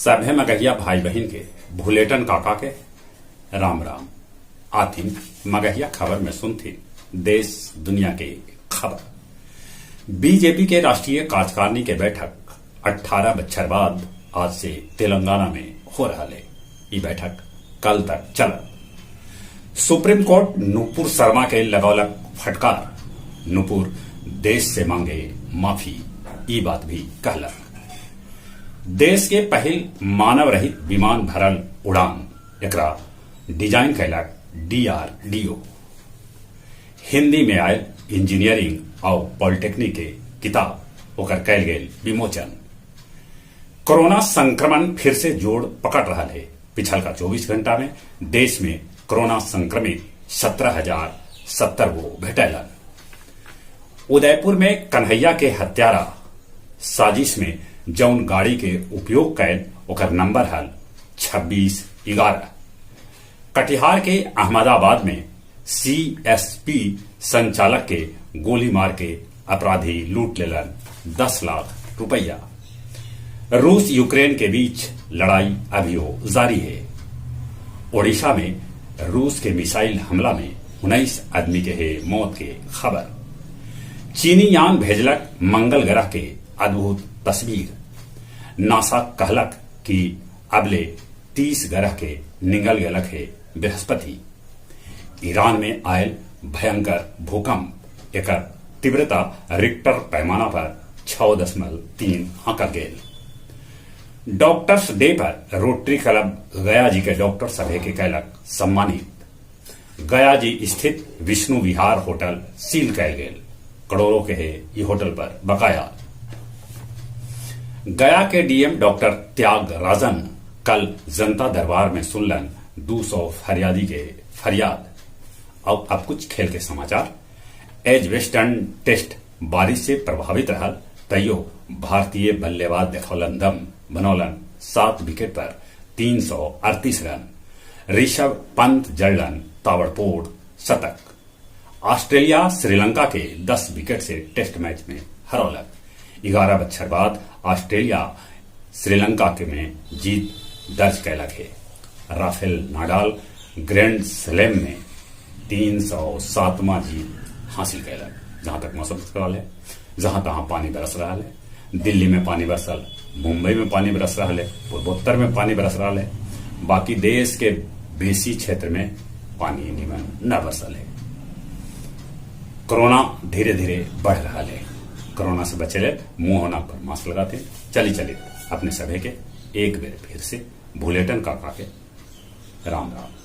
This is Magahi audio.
सभे मगहिया भाई बहिन के भुलेटन काका के राम राम। आथिन मगहिया खबर में सुनथिन देश दुनिया के खबर। बीजेपी के राष्ट्रीय कार्यकारिणी के बैठक 18 बच्छर बाद आज से तेलंगाना में हो रहा है। ये बैठक कल तक चलत। सुप्रीम कोर्ट नुपुर शर्मा के लगौलक फटकार, नुपुर देश से मांगे माफी, ई बात भी कहलक। देश के पहिल मानव रहित विमान भरल उड़ान एकरा डिजाइन कैलक डीआरडीओ। हिंदी में आयल इंजीनियरिंग और पॉलिटेक्निक के किताब ओकर कैल गेल विमोचन। कोरोना संक्रमण फिर से जोड़ पकड़ रहा है। पिछल का 24 घंटा में देश में कोरोना संक्रमित 17,070 गो भेटैलन। उदयपुर में कन्हैया के हत्यारा साजिश में जौन गाड़ी के उपयोग कैल ओकर नंबर हल 2611। कटिहार के अहमदाबाद में सीएसपी संचालक के गोली मार के अपराधी लूट लेलन 10 लाख रुपया। रूस यूक्रेन के बीच लड़ाई अभियो जारी है। ओडिशा में रूस के मिसाइल हमला में 19 आदमी के है मौत के खबर। चीनी यान भेजलक मंगल ग्रह के अद्भुत तस्वीर। नासा कहलक कि अबले 30 ग्रह के निगल गलक है बृहस्पति। ईरान में आयल भयंकर भूकंप, एकर तीव्रता रिक्टर पैमाना पर 6.3 आंकल गेल। डॉक्टर्स डे पर रोटरी क्लब गया जी के डॉक्टर सभे के कैलक सम्मानित। गया जी स्थित विष्णु विहार होटल सील कैल गेल, करोड़ों के है ये होटल पर बकाया। गया के डीएम डॉक्टर त्याग राजन कल जनता दरबार में सुनलन 200 फरियादी के फरियाद। और अब कुछ खेल के समाचार। एज वेस्टर्न टेस्ट बारिश से प्रभावित रहा, तैयो भारतीय बल्लेबाज देखौलन दम, बनौलन 7 विकेट पर 338 रन। ऋषभ पंत जड़लन ताबड़तोड़ शतक। ऑस्ट्रेलिया श्रीलंका के 10 विकेट से टेस्ट मैच में हरौलक। 11 बच्छर बाद ऑस्ट्रेलिया श्रीलंका के में जीत दर्ज कैलक है। राफेल नाडाल ग्रैंड स्लैम में 307वां जीत हासिल कैलक। जहां तक मौसम के सवाल है, जहां तहां पानी बरस रहा है। दिल्ली में पानी बरसल, मुंबई में पानी बरस रहा है, पूर्वोत्तर में पानी बरस रहा है, बाकी देश के बेसी क्षेत्र में पानी निमन न बरसल है। कोरोना धीरे धीरे बढ़ रहा है। कोरोना से बचे ले मुंह नाक पर मास्क लगाते चली चली अपने सभी के एक बेर फिर से भुलेटन काका के राम राम।